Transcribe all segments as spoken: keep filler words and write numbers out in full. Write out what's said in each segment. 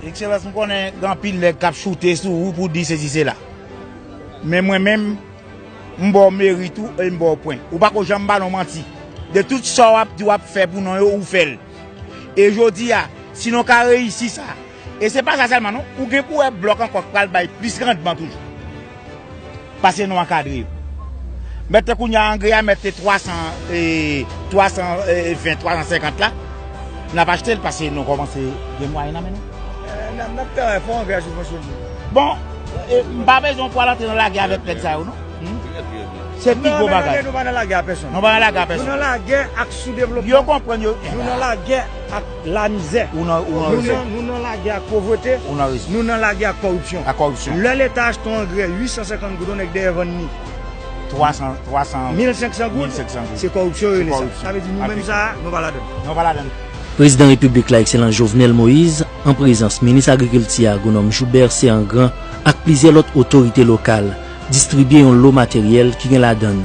Ekselans, m konnen gen anpil nèg k ap choute sou ou pou di sesi sela. Men mwen menm, m ba w merit ou e m ba w pwen. Ou pako janm ba non manti. De tout sa w ap di w ap fè pou non yo, ou fè l. E jodi a, si nou ka reyisi sa, e se pa sa sèlman non, ou gen pou wè blòk ankò k pral bay plis randman toujou. Pase nou ankadre yo. Mèt te kounye a angrè a, mèt te twa san, e, twa san ven, twa san senkant la, n ap achte l pase nou kòmanse gen mwayen nan men nou. Eh, n ap, n ap travay fò angrè a sibvansyone. Bon, e, m pa bezwen pou al antre nan lagè avèk nèg sa yo non. Hmm? Se pi gwo bagay. Non, men nou pa nan lagè a pèsonn. Nou pa nan lagè a pèsonn. Nou nan lagè ak soudevlopman. Yo konprann yo. Nou nan lagè ak lamizè. Ou nan, ou nan rezon. Nou nan, nou nan lagè ak povrete. Ou nan rezon. Nou nan lagè ak kòripsyon. Ak kòripsyon. Lè Leta achte yon angrè uit san senkant goud, yon nèg dèyè vann li twa san, twa san, mil senk san goud, mil senk san goud. Se kòripsyon yo rele sa. Se kòripsyon. Sa vle di nou menm sa, nou pa ladann. Nou pa ladann. Prezidan Repiblik la, Ekselans Jovenel Moïse, an prezans Minis Agrikilti a, Agwonòm Joubert Céangran, ak plizyè lòt otorite lokal, distribye yon lo materyèl ki gen ladann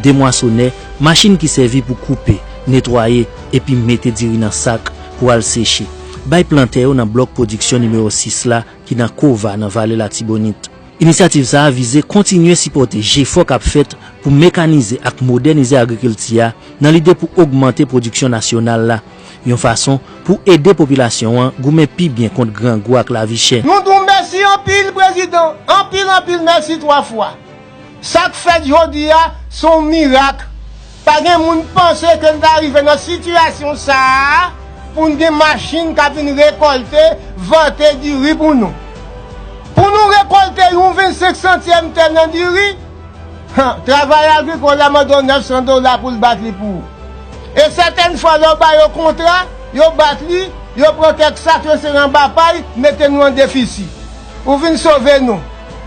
demwasonè, machin ki sèvi pou koupe, netwaye, epi mete diri nan sak pou al seche, bay plantè yo nan blòk pwodiksyon nimewo sis la ki nan Cova, nan Vale Latibonit. Inisyativ sa a vize kontinye sipòte jefò k ap fèt pou mekanize ak modènize agrikilti a nan lide pou ogmante pwodiksyon nasyonal la, yon fason pou ede popilasyon an goumen pi byen kont grangou ak lavi chè. Nou di w mèsi anpil, Prezidan. Anpil, anpil mèsi twa fwa. Sa k fèt jodi a, se yon mirak. Pa gen moun panse ke n ta rive nan sitiyasyon sa a pou n gen machin k ap vin rekòlte, vante diri pou nou. Pou nou rekòlte yon vennsenk santyèm tè nan diri, han, travayè agrikòl la mande w nèf san dola pou l bat li pou ou. E sètèn fwa, lè w ba yo kontra, yo bat li, yo pran kèk sak, yo sere anba pay, mete nou an defisi. Ou vin sove nou.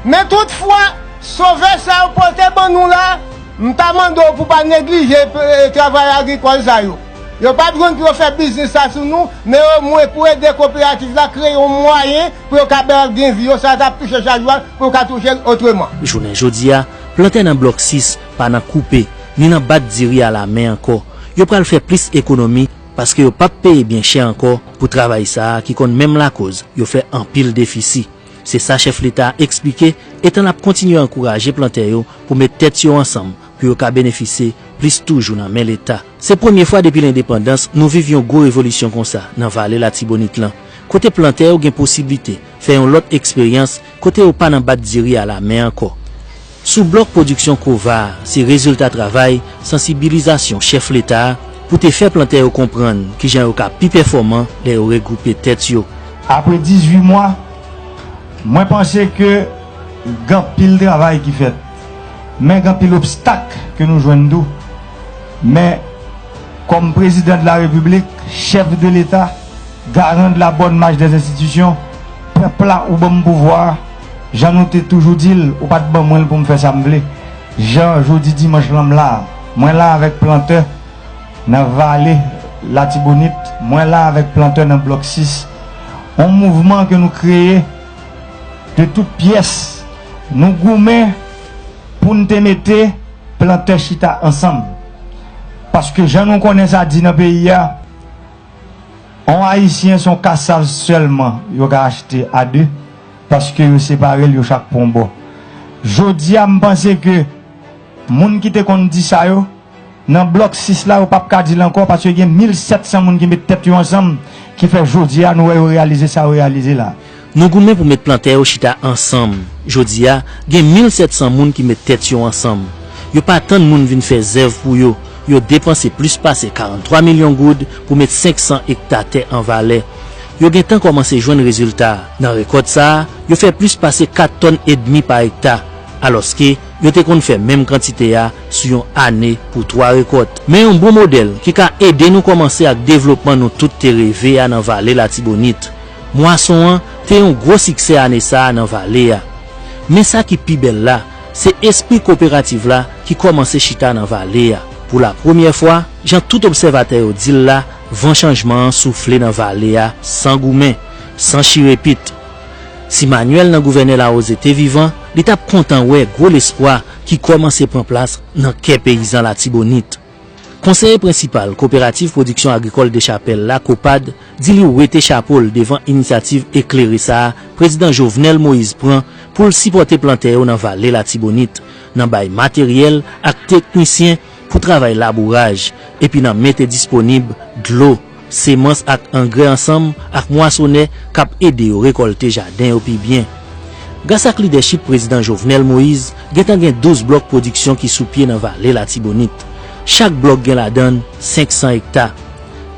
Men toutfwa, sove sa yo pote ban nou la, m ta mande w pou pa neglije, e, travay agrikòl sa yo. Yo p ap jwenn pou yo fè biznis la sou nou, men omwen pou ede koperativ la kreye yon mwayen pou yo ka bèl gen vi yo, sa t ap touche chak jou a, pou yo ka touche l otreman. Jounen jodi a, plantè nan blòk sis pa nan koupe, ni nan bat diri a lamen ankò. Yo pral fè plis ekonomi, paske yo p ap peye byen chè ankò pou travay sa a ki konn menm lakoz yo fè anpil defisi. Se sa chèf Leta a eksplike, etan l ap kontinye ankouraje plantè yo pou met tèt yo ansanm pou yo ka benefisye plis toujou nan men Leta. Se premye fwa depi lendepandans nou viv yon gwo revolisyon konsa nan Vale Latibonit lan, kote plantè yo gen posiblite fè yon lòt eksperyans kote yo pa nan bat diri a lamen ankò. Sou blòk pwodiksyon Cova a, se rezilta travay sansibilizasyon chèf Leta a pou te fè plantè yo konprann kijan yo ka pi pèfòman lè yo regwoupe tèt yo. Apre dizuit mwa, mwen panse ke gen anpil travay ki fèt, men gen anpil obstak ke nou jwenn tou. Men, kòm Prezidan de la Repiblik, chèf de Leta, garan de la bòn mach dè enstitisyon, pèp la ou ban m pouvwa a, jan nou te toujou di l, ou pa t ban mwen l pou m fè sa m vle. Jan jodi dimanch lan m la, mwen la avèk plantè nan Vale Latibonit, mwen la avèk plantè nan blòk sis. Yon mouvman ke nou kreye de tout pyès. Nou goumen pou n te mete plantè chita ansanm. Paske jan nou konnen sa di nan peyi a, yon Ayisyen se yon kasav sèlman yo ka achte a de, paske yo separe l, yo chak pran yon bò. Jodi a, m panse ke moun ki te konn di sa yo, nan blòk sis la, yo p ap ka di l ankò, paske gen mil sèt san moun ki met tèt yo ansanm, ki fè jodi a, nou wè yo reyalize sa yo reyalize la. Nou goumen pou met plantè yo chita ansanm. Jodi a, gen mil sèt san moun ki met tèt yo ansanm. Yo pa tann moun vin fè zèv pou yo. Yo depanse plis pase karanntwa milyon goud pou met senk san ekta tè an valè. Yo gentan kòmanse jwenn rezilta. Nan rekòt sa a, yo fè plis pase kat tòn edmi pa ekta, alòske yo te konn fè menm kantite a sou yon ane pou twa rekòt. Men yon bon modèl ki ka ede nou kòmanse ak devlopman nou tout te reve a nan Vale Latibonit. Mwason an te yon gwo siksè ane sa a nan vale a. Men sa ki pi bèl la, se espri koperativ la ki kòmanse chita nan vale a. Pou lapremyè fwa, jan tout obsèvatè yo di l la, van chanjman an soufle nan vale a san goumen, san chire pit. Si Manuel nan gouvènè Larose te vivan, li t ap kontan wè gwo lespwa ki kòmanse pran plas nan kè peyizan Latibonit. Konseye prensipal Koperativ Pwodiksyon Agrikòl Dechapèl la, Kopad, di li wete chapo l devan inisyativ eklere sa a Prezidan Jovenel Moïse pran pou l sipòte plantè yo nan Vale Latibonit, nan bay materyèl ak teknisyen pou travay labouraj, epi nan mete disponib dlo, semans ak angrè ansanm ak mwasonè k ap ede yo rekòlte jaden yo pi byen. Gras ak lidèchip Prezidan Jovenel Moïse, gentan gen douz blòk pwodiksyon ki sou pye nan Vale Latibonit. Chak blòk gen ladan l senk san ekta.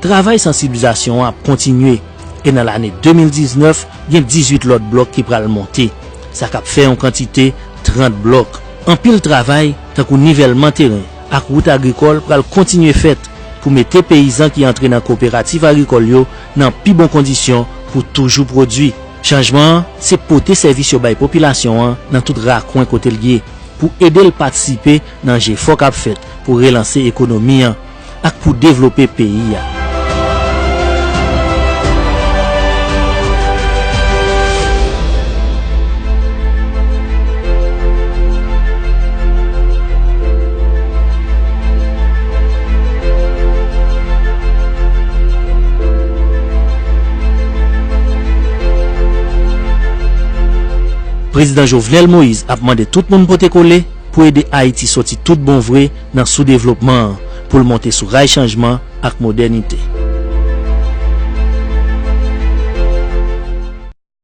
Travay sansibilizasyon an ap kontinye, e nan lane de mil diznèf, gen dizuit lòt blòk ki pral monte. Sa k ap fè yon kantite trant blòk. Anpil travay, tankou nivèlman teren ak wout agrikòl, pral kontinye fèt pou mete peyizan ki antre nan koperativ agrikòl yo nan pi bon kondisyon pou toujou pwodui. Chanjman an, se pote sèvis yo bay popilasyon an nan tout rakwen kote l ye, pou ede l patisipe nan jefò k ap fèt pou relanse ekonomi an ak pou devlope peyi a. Prezidan Jovenel Moïse ap mande tout moun pote kole pou ede Ayiti soti tout bon vre nan soudevlopman an, pou l monte sou ray chanjman ak modènite.